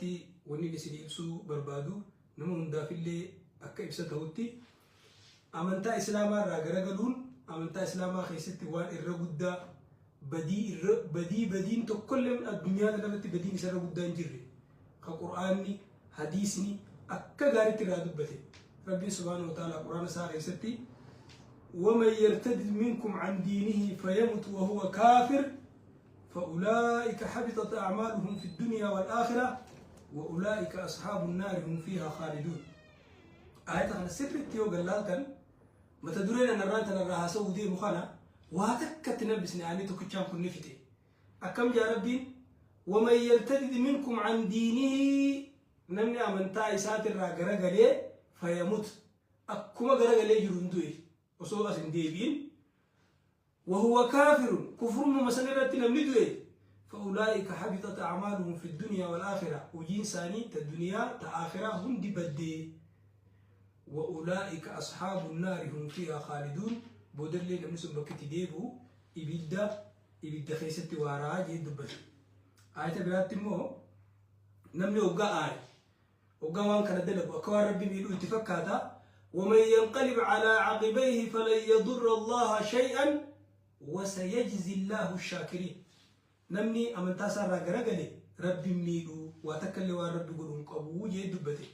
irratti wanni isin ibsuu barbaadu, nama hundaafillee akka ibsa ta'utti, amantaa Islaamaa irraa garagaluun amantaa Islaamaa keessatti waan irra guddaa, badii irra badii, badiin tokkollee addunyaa kanarratti badiin isarra guddaa hin jirre, ka Qur'aanni, hadiisni akka gaariitti irraa dubbate. Rabbiin subhaanahu wa ta'ala Qur'aana isaa keessatti: "ومن يرتد منكم عن دينه فيمت وهو كافر فأولئك حبطت أعمالهم في الدنيا والآخرة وأولئك أصحاب النار هم فيها خالدون." آية kana sirriitti yoo gallaaltan, mata dureen anarraan tanarraa haasa'uu deemu kana waa takkatti nambisne ani tokkichaan kun ni fixe. Akkam jaa Rabbiin? ومن يرتد منكم عن دينه, namni amantaa isaatirraa garagalee, فيمت, akkuma garagalee jiru hin du'e, osoo as hin deebi'in, وهو كافر, kufrummaa san irratti namni du'e, فأولئك حبطت أعمالهم في الدنيا والآخرة, hojiin isaanii ta duniyaa ta aakhiraa hundi baddee, وأولئك أصحاب النار هم فيها خالدون, boodallee namni sun bakka itti deebi'u ibidda, ibidda keessatti waaraa jee dubbate. Ayata biraatti immoo namni hoggaa aare, hoggaa waan kana dalagu, akka waan Rabbi miidhuu itti fakkaata: ومن ينقلب على عقبيه فلن يضر الله شيئا وسيجزي الله الشاكرين. Namni amantaa isaa irraa garagale Rabbi miidhuu, waa takka illee waan Rabbi godhu hin qabu jee dubbate.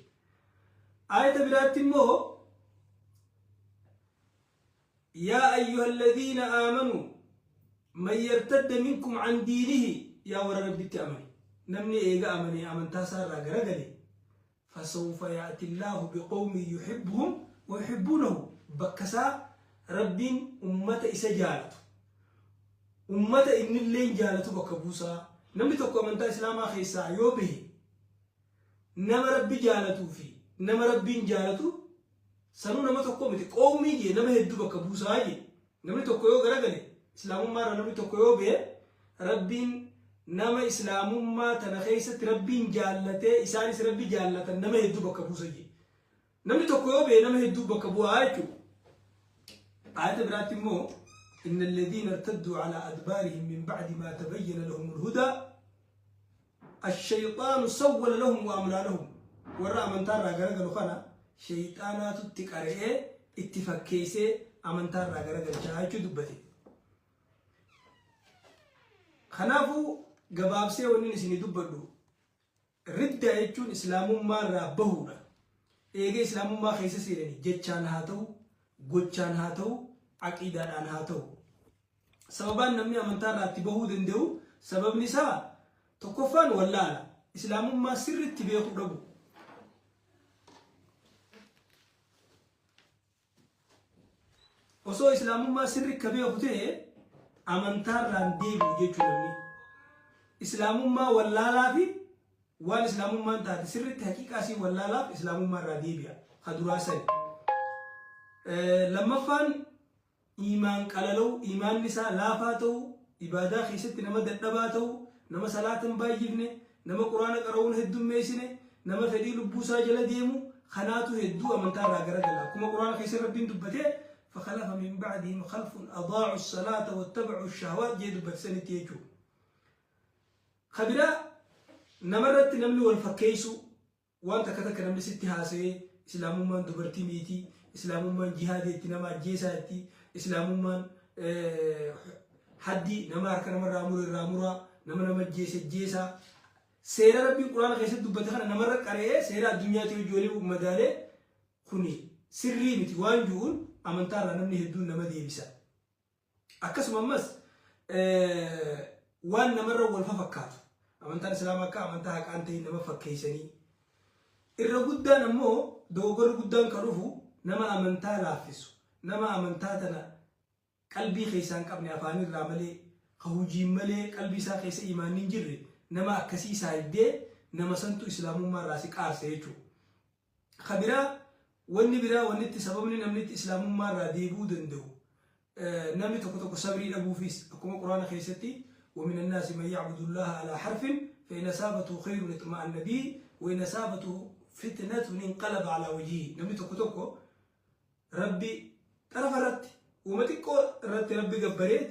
Ayata biraatti immoo: يا أيها الذين آمنوا من يرتد منكم عن دينه, yaa warra Rabbitti amane, namni eega amane amantaa isaa irraa garagale, فسوف يأتي الله بقوم يحبهم ويحبونه, bakka isaa Rabbiin ummata isa jaalatu, ummata innilleen jaalatu bakka buusaa. Namni tokko amantaa Islaamaa keessaa yoo bahe, nama Rabbi jaalatuu fi nama Rabbiin jaalatu sanuu nama tokko miti, qoomii jee, nama hedduu bakka buusaa jee. Namni tokko yoo garagale Islaamummaa irraa, namni tokko yoo bahe, Rabbiin nama Islaamummaa tana keessatti Rabbiin jaallatee isaanis Rabbi jaallatan nama hedduu bakka buusa jee. Namni tokko yoo bahe nama hedduu bakka bu'aa jechuudha. Ayata biraatti immoo: إن الذين ارتدوا على أدبارهم من بعد ما تبين لهم الهدى الشيطان سول لهم وأملى لهم. Warra amantaa irraa garagalu kana shayxaanaatu itti qara'ee, itti fakkeessee amantaa irraa garagalchaa jechuu dubbate. Kanaafuu gabaabsee wanni isinii dubbadhu, ridda jechuun Islaamummaa irraa bahuudha. Eegee Islaamummaa keessa seenanii, jechaan haa ta'u, gochaan haa ta'u, aqiidaadhaan haa ta'u. Sababaan namni amantaa irraa itti bahuu danda'u, sababni isaa tokkoffaan wallaala. Islaamummaa sirriitti beekuu dhabu. Osoo Islaamummaa sirri ka beeku ta'e amantaa irraan deebi'u jechuu namni. Islaamummaa wallaalaa fi waan Islaamummaan taate sirriitti haqiiqaa isii wallaalaaf Islaamummaa irraa deebi'a. Ka duraa sani. Lammaffaan iimaan qalalau, iimaanni isaa laafaa ta'u, ibaadaa keessatti nama dadhabaa ta'u, nama salaata hin baay'ifne, nama Quraana qara'uun heddummeessine, nama fedhii lubbuu isaa jala deemu, kanaatu hedduu amantaa irraa garagala. Akkuma Quraana keessa Rabbiin dubbatee "فخلف من بعدهم خلف أضاعوا الصلاة واتبعوا الشهوات" jee dubbate sanitti jechuudha. Ka biraa namarratti namni wal fakkeessu, waan takka takka namni sitti haasa'ee, Islaamummaan dubartii miiti, Islaamummaan jihaadeetti nama ajjeesaatti, Islaamummaan haddii nama harka namarraa muru irraa muraa, nama nama ajjeese ajjeesaa, seera Rabbiin Quraana keessatti dubbate kana namarra qara'ee seera addunyaatti hojii madaalee, kuni sirrii miti waan jiruun amantaarraa namni hedduun nama deebisa. Akkasuma ammas waan namarra wal fakkaatu, amantaan Islaamaa akka amantaa haqaan ta'in nama fakkeessanii, irra guddaan ammoo dogoggorri guddaan kan dhufu nama amantaa laaffisu, nama amantaa tana qalbii keessaa hin qabne, afaanirraa malee, ka hujiin malee qalbii isaa keessa imaanni hin jirre, nama akkasii saahibbee nama santu Islaamummaa irraa si qaarse jechuudha. Ka biraa, wanni biraa, wanni itti sababni namni itti Islaamummaa irraa deebi'uu danda'u, namni tokko tokko sabrii dhabuufis, akkuma Quraana keessatti: ومن الناس من يعبد الله على حرف فإن أصابته خير اطمأن به وإن أصابته فتنة انقلب على وجهه. Namni tokko tokko Rabbi xarafa irratti, uuma xiqqoo irratti Rabbi gabbareet,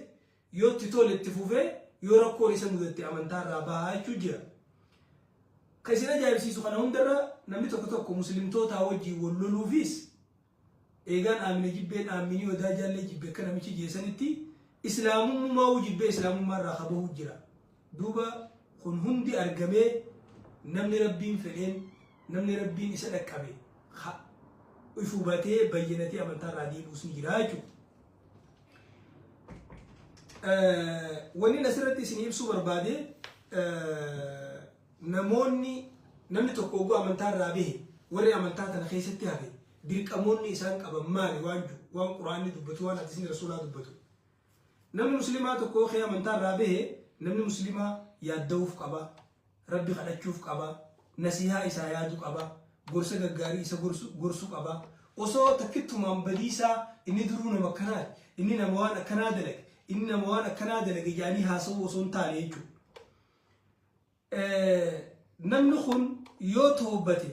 yoo itti tole itti fufee, yoo rakkoon isa mudatte amantaa irraa bahaa jechuu jira. Ka isin ajaa'ibsiisu kana hundarra namni tokko tokko muslimtootaa wajjin wal loluufis eegaan aamine jibbeen aaminii odaa jaallee jibbe akka namichi jeesanitti islaamummaa jibbee islaamummaa irraa kabahuu jira. Duuba kun hundi argamee namni Rabbiin fedheen, namni Rabbiin isa dhaqqabe if hubatee bayyanatee amantaa irraa deebi'us ni jira jechuudha. Wanni asirratti isin ibsuu barbaade, namoonni, namni tokko oguu amantaa irraa bahe, warri amantaa tana keessatti hafe dirqamoonni isaan qaban maali waan jiru, waan Quraanni dubbatu, waan hadiisni Rasuulaa dubbatu. Namni musliimaa tokko kee amantaa irraa bahe, namni musliimaa yaadda'uuf qaba, Rabbi kadhachuuf qaba, nasihaa isaa yaadu qaba, gorsa gaggaarii isa gorsuu qaba. Osoo takkittumaan badiisaa inni duruu nama akkanaati, inni nama waan akkanaa dalage, inni nama waan akkanaa dalage jedhanii haasa'uu osoo hin taane jechuudha. Namni kun yoo toobbate,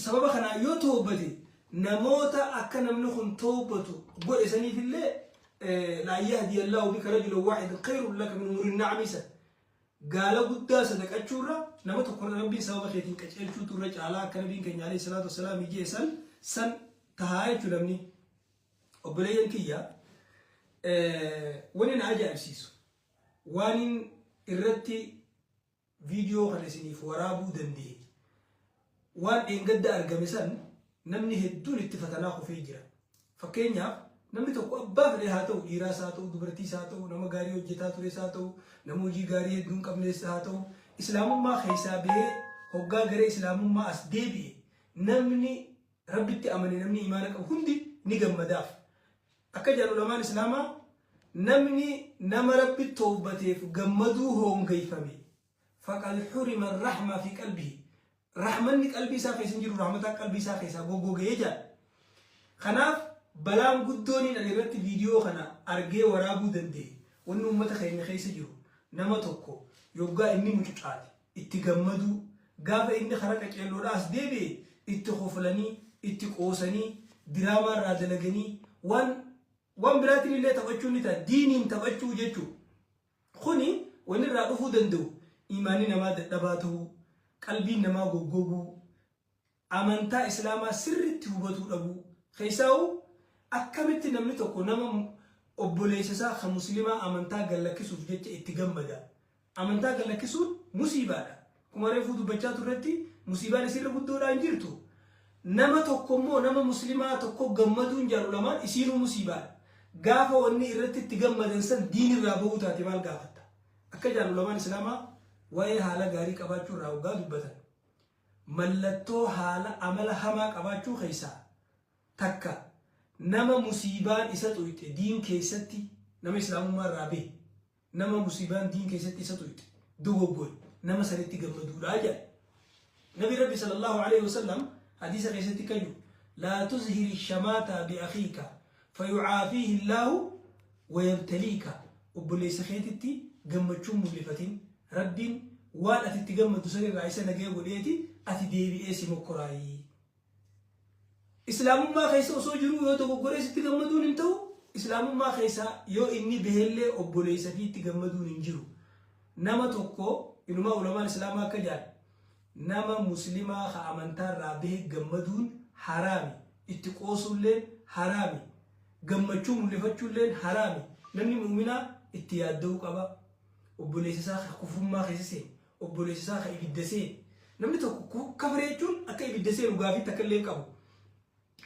sababa kanaa yoo toobbate, namoota akka namni kun toobbatu godhe saniifillee لأن يهدي الله بك رجلا واحدا خير لك من حمر النعم. San gaala guddaa sadaqachuurra nama tokko Rabbiin sababa keetiin qaceelchuutu irra caalaa akka nabiin keenya عليه الصلاة والسلام ijee san san tahaa jechuu. Namni, obboleeyyan kiyya, wani na ajaa'ibsiisu, waan irratti viidiyoo kana isiniif waraabuu danda'e, waan dheengadda argame san namni hedduun itti fatanaa kufee jira. Fakkeenyaaf, namni tokko abbaa fedhe haa ta'u, dhiiraas haa ta'u, dubartiis haa ta'u, nama gaarii hojjetaa tures haa ta'u, nama hojii gaarii hedduu hin qabnes haa ta'u, islaamummaa keessaa bahee hoggaa garee islaamummaa as deebi'e, namni Rabbitti amane, namni imaana qabu hundi ni gammadaaf. Akka jedhan ulamaan islaamaa, namni nama Rabbi toobbateef gammaduu hoongeyfame فقد حرم الرحمة في قلبه, rahmanni qalbii isaa keessa hin jiru, rahmataan qalbii isaa keessaa goggogee jedha. Kanaaf balaan guddoon ani irratti viidiyoo kana argee waraabuu danda'e, wanni uummata keenya keessa jiru, nama tokko yoggaa inni mucucaate itti gammaduu, gaafa inni karaa qaceelloodhaa as deebi'e itti koflanii, itti qoosanii, diraamaa irraa dalaganii, waan biraatiin illee taphachuu ni ta'a, diiniin taphachuu jechuudha. Kuni wanni irraa dhufuu danda'u imaanni namaa dadhabaa ta'uu, qalbiin namaa goggoguu, amantaa islaamaa sirriitti hubatuu dhabuu. Keessaa'u akkamitti namni tokko nama obboleessa isaa kan musliimaa amantaa gallakkisuuf jecha itti gammada? Amantaa gallakkisuun musiibaadha. Akkuma reefuu dubbachaa turretti, musiibaan isirra guddoodhaan jirtu. Nama tokko immoo nama musliimaa tokko gammaduun jaalu lamaan isiinuu musiibaadha. Gaafa wanni irratti itti gammadan san diin irraa bahuu taate maal gaafatta? Akka jaalu lamaan islaamaa waa'ee haala gaarii qabaachuu irraa hoggaa dubbatan, mallattoo haala amala hamaa qabaachuu keessaa takka nama musiibaan isa xuyxe diin keessatti, nama islaamummaa irraa bahe, nama musiibaan diin keessatti isa xuyxe, dogoggore, nama sanitti gammaduudha jedha. Nabi Rabbi صلى الله عليه وسلم hadiisa keessatti kayu: لا تظهر الشماتة بأخيك فيعافيه الله ويبتليك. Obboleessa keetitti gammachuun mul'ifatin, Rabbiin waan ati itti gammaddu sanirraa isa nagee godheeti ati deebi'ee si mokkoraayii. Islaamummaa keessa osoo jiruu yoo dogoggoree sitti gammaduun hin ta'u. Islaamummaa keessa yoo inni bahellee obboleessa fi itti gammaduun hin jiru. Nama tokko inumaa ulamaan islaamaa akka jedhan, nama muslimaa ka amantaa irraa bahe gammaduun haraami. Itti qoosulleen haraami. Gammachuu mul'ifachuulleen haraami. Namni muuminaa itti yaadda'uu qaba. Obboleessa isaa ka kufrummaa keessa seene, obboleessa isaa ka ibidda seene. Namni tokko kafare jechuun akka ibidda seenu gaafii takka illee hin qabu.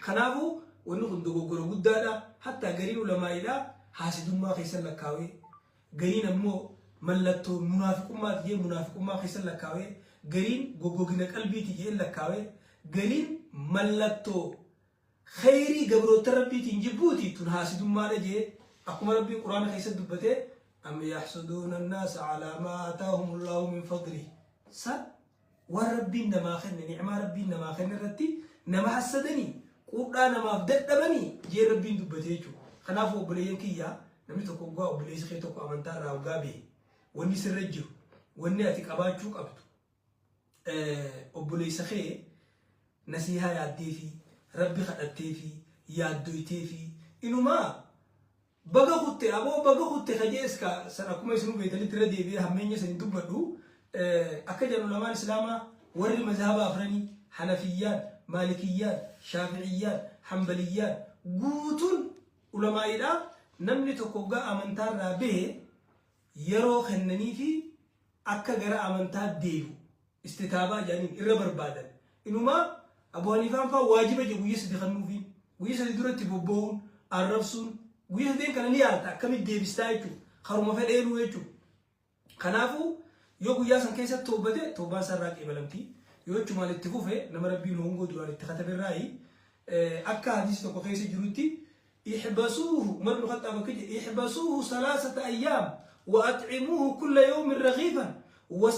Kanaafuu wanni kun dogoggora guddaadha. Hatta gariin ulamaa'idha haasidummaa keessa lakkaawee, gariin ammoo mallattoo munaafiqummaati jee munaafiqummaa keessa lakkaawee, gariin goggogina qalbiiti jee lakkaawee, gariin mallattoo khayrii gabroota Rabbiitiin jibbuuti, tun haasidummaadha jee, akkuma Rabbiin Quraana keessatti dubbatee: أم يحسدون الناس على ما آتاهم الله من فضله. Sa waan Rabbiin namaa kenne, ni'maa Rabbiin namaa kenne irratti nama hassadanii, quudhaa namaaf dadhabanii jee Rabbiin dubbatee jechuudha. Kanaafuu obboleeyyan kiyyaa, namni tokko hoggaa obboleessi kee tokko amantaa irraa hoggaa bahe, wanni sirra jiru, wanni ati qabaachuu qabdu, obboleessa kee nasiihaa yaaddee fi Rabbi kadhattee fi yaaddoytee fi inumaa baga kutte, aboo baga kutte kajees ka san akkuma isinuu beektanitti irra deebi'ee hammeenya san hin dubbadhu. Akka jedhan ulamaan Islaamaa warri mazhaba afranii Hanafiyyaan, Maalikiyyaan, Shaafi'iyyaan, Hanbaliyyaan guutuun ulamaa'iidha namni tokko hoggaa amantaarraa bahe yeroo kennaniifi akka gara amantaa deebi'u istitaabaa jedhaniin irra barbaadan. Inumaa Abu Haniifaan faa waajiba jedhu guyya sadi kennuufiin guyya sadi duratti bobba'uun arrabsuun guyya sadeen kana ni yaalta akkamitti deebistaa jechuudha. Karuma fedheenuu jechuudha. Kanaafuu yoo guyyaa san keessatti toobbate toobbaan isaa irraa qeebalamti. Yoo jechumaan itti fufe nama Rabbiin hongoo duraan itti kataberraayi. Akka hadiisi tokko keessa jirutti ihbasuuhu Umar ibn Khaxxaab akka jedhe ihbasuuhu salaasata ayyaam wa at'imuuhu kulla yawmin ragiifan was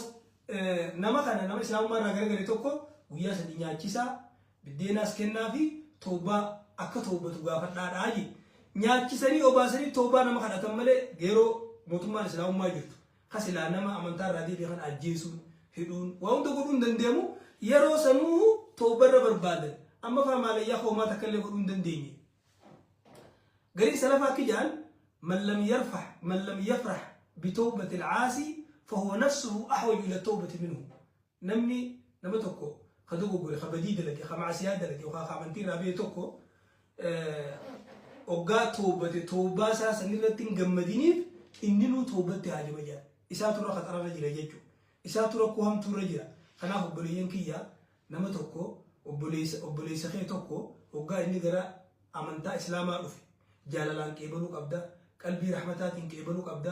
nama kana nama islaamummaa irraa garagale tokko guyyaa sadi nyaachisaa biddeenaas kennaa fi toobbaa akka toobbatu gaafadhaadhaa jedhe. Nyaachisanii obaasanii toobbaa nama kadhatan malee yeroo mootummaan islaamummaa jirtu kasilaa nama amantaa irraa deebi'e kan ajjeesuun hidhuun waa hunda godhuu hin dandeemu yeroo sanuu toobbarra barbaadan amma faa maalayyaa hoomaa takka illee godhuu hin dandeenye. Gariin salafaa akka jedhan man lam yarfah man lam yafrah bitawbati al-aasi fahuwa nafsuhu ahwaju ila tawbati minhu. Namni nama tokko ka dogoggore ka badii dalage ka macasiyaa dalage yookaan ka amantii irraa ba'e tokko oggaa toobbate toobbaa isaa sanirratti hin gammadiniif inninuu toobbatti haajama jedha. Isaatu irra khaxararra jira jechuudha. Isaatu rakkoo hamtuurra jira. Kanaaf obboleeyyan kiyya nama tokko obboleessa obboleessa kee tokko hoggaa inni gara amantaa islaamaa dhufe jaalalaan qeebaluu qabda, qalbii rahmataatiin qeebaluu qabda,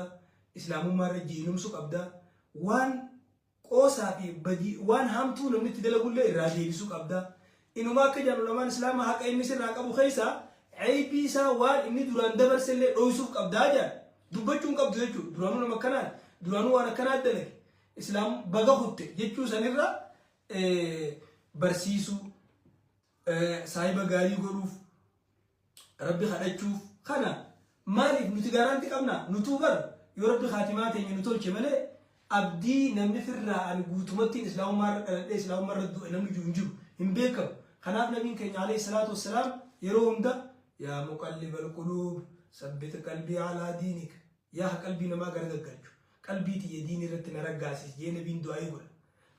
islaamummaa irra jiinumsuu qabda, waan qoosaa fi badii waan hamtuu namni itti dalagullee irraa deebisuu qabda. Inumaa akka jedhan ulamaan islaamaa haqa inni sirraa qabu keessaa ceebii isaa waan inni duraan dabarsellee dhoysuuf qabdaa jedhan. Dubbachuu hin qabdu jechuudha. Duraanuu nama akkanaati. Duraanuu waan akkanaa dalage. Islaam baga kutte jechuu sanirra barsiisuu, saahiba gaarii godhuuf, Rabbi kadhachuuf kana maaliif nuti gaaraanti qabna nutuu bar yoo Rabbi kaatimaa teenya nu tolche malee abdii namni firraa ani guutumattiin islaamummaa irra dhaladhee islaamummaa irra du'e namni jiru hin jiru hin beekamu. Kanaaf nabiin keenya alayhi salaatu wassalaam yeroo hunda yaa muqallibal quluub sabbit qalbii alaa diinik yaa qalbii namaa garagaggalchu qalbii tiyya diinii irratti na raggaasis jee nabiin du'aayii godha.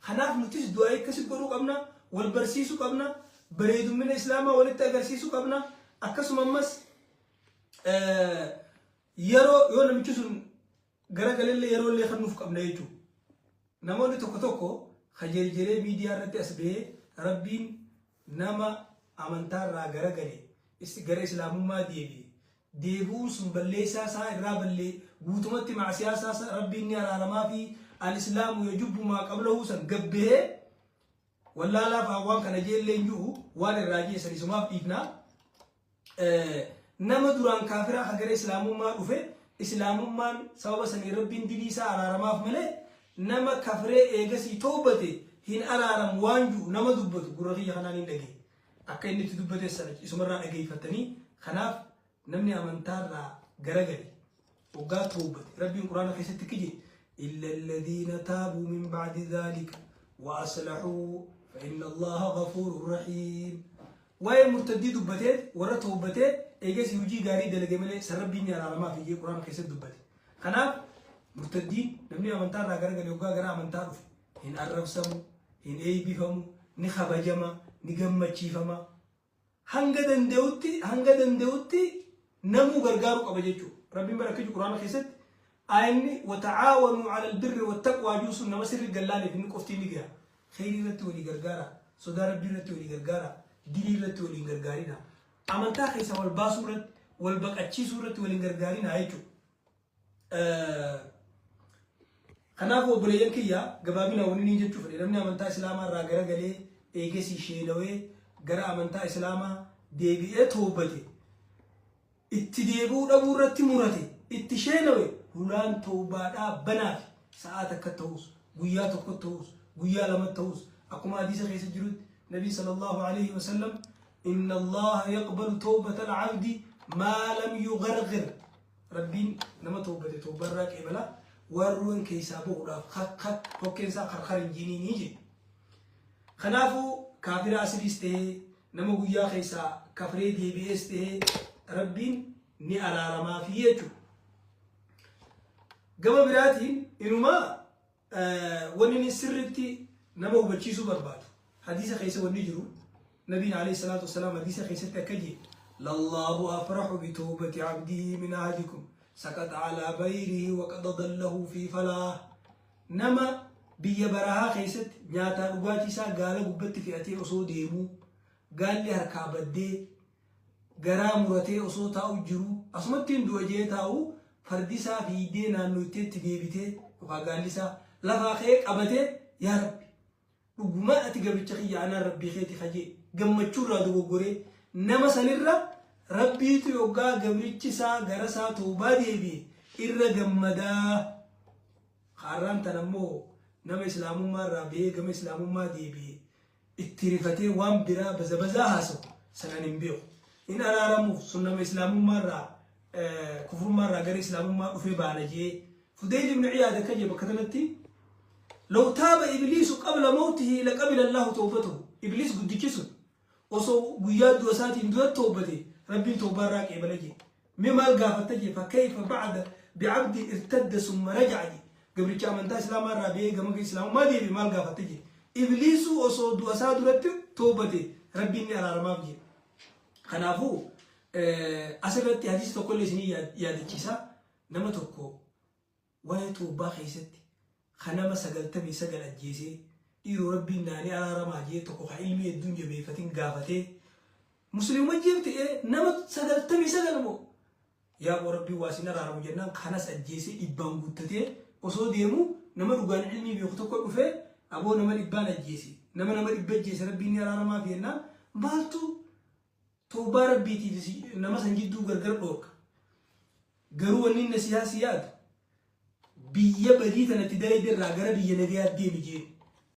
Kanaaf nutis du'aayii akkasi godhuu qabna, wal barsiisuu qabna, bareedummina islaamaa walitti agarsiisuu qabna. Akkasuma ammas yeroo yoo namichi sun garagalellee yeroo illee kennuuf qabna jechuudha. Namoonni tokko tokko kajerjeree miidiyaa irratti as bahee Rabbiin nama amantaarraa garagale gara islaamummaa deebi'e deebi'uun sun balleessaa isaa irraa ballee guutumatti macsiyaa isaa Rabbiin ni araaramaa fi al-islaamu yajubbu maa qablahu san gabbehee wallaalaaf waan kana jeellee hin jiru waan irraa jeessan isumaaf dhiifnaa. Nama duraan kaafiraa ka gara islaamummaa dhufe islaamummaan sababa sanii Rabbiin dilii isaa araaramaaf malee nama kafree eegasii toobate hin araaramu waan jiru nama dubbatu gurra kiyya kanaan hin dhagaye. Akka inni itti dubbate sana isumarraa dhageeffattanii kanaaf namni amantaarraa garagale hoggaa toobate Rabbiin quraana keessatti kije illa alladhiina taabuu min ba'di dhaalika wa aslahuu fa inna Allaha ghafuurun rahiim. Waa'ee murtaddii dubbatee warra toobbatee eegasii hojii gaarii dalage malee san Rabbiin ni araaramaaf jee quraana keessatti dubbate. Kanaaf murtaddiin namni amantaarraa garagale hoggaa gara amantaa dhufe hin arrabsamu, hin eeybifamu, ni kabajama, ni gammachiifama. Hanga danda'utti hanga danda'utti namuu gargaaruu qaba jechuudha. Rabbiin bara akka jiru quraana keessatti ayanni wata'aawanuu ala albirri wattaqwaa jiru sun nama sirri gallaaniif inni qofti ni gaha. Kheyrii irratti walii gargaara, sodaa Rabbii irratti walii gargaara, dilii irratti waliin gargaarina. Amantaa keessa wal baasuu irratti, wal baqachiisuu irratti waliin gargaarina jechuudha. Kanaaf obboleeyyan kiyya gabaabinaan wanni niin jechuu fedhe namni amantaa islaamaa irraa garagalee eegesii sheenawee gara amantaa islaamaa deebi'ee toobbate itti deebi'uu dhabuu irratti murate itti sheenawe hulaan toobaadhaa banaafi sa'aa takka ta'us guyyaa tokko ta'us guyyaa lama ta'us akkuma hadiisa keessa jirutti nabii sallallahu alaihi wasallam inna allaha yaqbalu tawbata al-abdi maa lam yugharghir. Rabbiin nama toobbate toobbarraa qeebala waan ruuhin keessaa bahuudhaaf kokkeen isaa karkar hin jiniinii jedhe. Kanaafuu kaafira asiliis ta'ee nama guyyaa keessaa kafree deebi'ees ta'ee Rabbiin ni araaramaafii jechuudha. Gama biraatiin inumaa Wanni inni sirritti nama hubachiisuu barbaadu hadiisa keessa wanni jiru, nabiin alayhi salaatu wassalaam hadiisa keessatti akka jee: "Lallaahu afrahu bitawbati abdihi min ahadikum saqaxa alaa bayrihi wa qad adallahu fi falaa." Nama biyya barahaa keessatti nyaataa dhugaatii isaa gaala gubbatti fe'atee osoo deemuu gaalli harkaa baddee, garaa muratee osoo taa'u jiruu, asumatti hin du'a jee taa'u, fardi isaa fiigdee naannoo itteetti deebitee yookaan gaalli isaa lafaa ka'ee qabatee, "Yaa Rabbi, dhugumaan ati gabricha kiyya, anaan Rabbii keeti," kajee gammachuu irraa dogoggoree, nama sanirra Rabbiitu yoggaa gabrichi isaa gara isaa toobaa deebi'e irra gammadaa. Kaarraan tan ammoo nama islaamummaa irraa bahee gama islaamummaa deebi'e itti rifatee waan biraa bazabazaa haasawu sanan hin beeku. In araaramuuf sun nama islaamummaa irraa, kufrummaa irraa gara islaamummaa dhufee baana jee. Fudayl ibn Iyaad akka jee bakka tanatti: "Law taaba ibliisu qabla mawtihi laqabila Allahu tawbatahu." Ibliis guddichi sun osoo guyyaa du'a isaatiin dura toobbate, Rabbiin tawbaa irraa qeebala jee. Mee maal gaafatta jee? "Fakayfa ba'da bi'abdi irtadda summa raja'a," jee. Gabricha amantaa islaamaa irraa ba'ee gama islaamummaa deebi'e maal gaafatta jee. Ibliisuu osoo du'a isaa duratti toobbate, Rabbiin ni araaramaaf jee. Kanaafuu asirratti hadiisa tokkollee isinii yaadachiisa. Nama tokko waa'ee toobbaa keessatti ka nama 99 ajjeesee, "Dhiiroo, Rabbiin naanii araaramaa," jee, tokko ka ilmii hedduun jabeeffatin gaafatee, "Musliimuma ajjeefte?" "Ee." "Nama 99 moo? Yaa boo, Rabbiin waa sin araaramu," jennaan kanas ajjeesee dhibbaan guuttatee osoo deemu, nama dhugaan ilmii beeku tokko dhufee, "Aboo, nama dhibbaan ajjeese, nama 100 ajjeese Rabbiin ni araaramaaf," jennaan, maaltu tawbaa Rabbiitiif nama san jidduu gargar dhoorka? Garuu wanni inni nasihaa si yaadu, biyya badii tanatti dalayde irraa gara biyya nagayaa deemi jeen.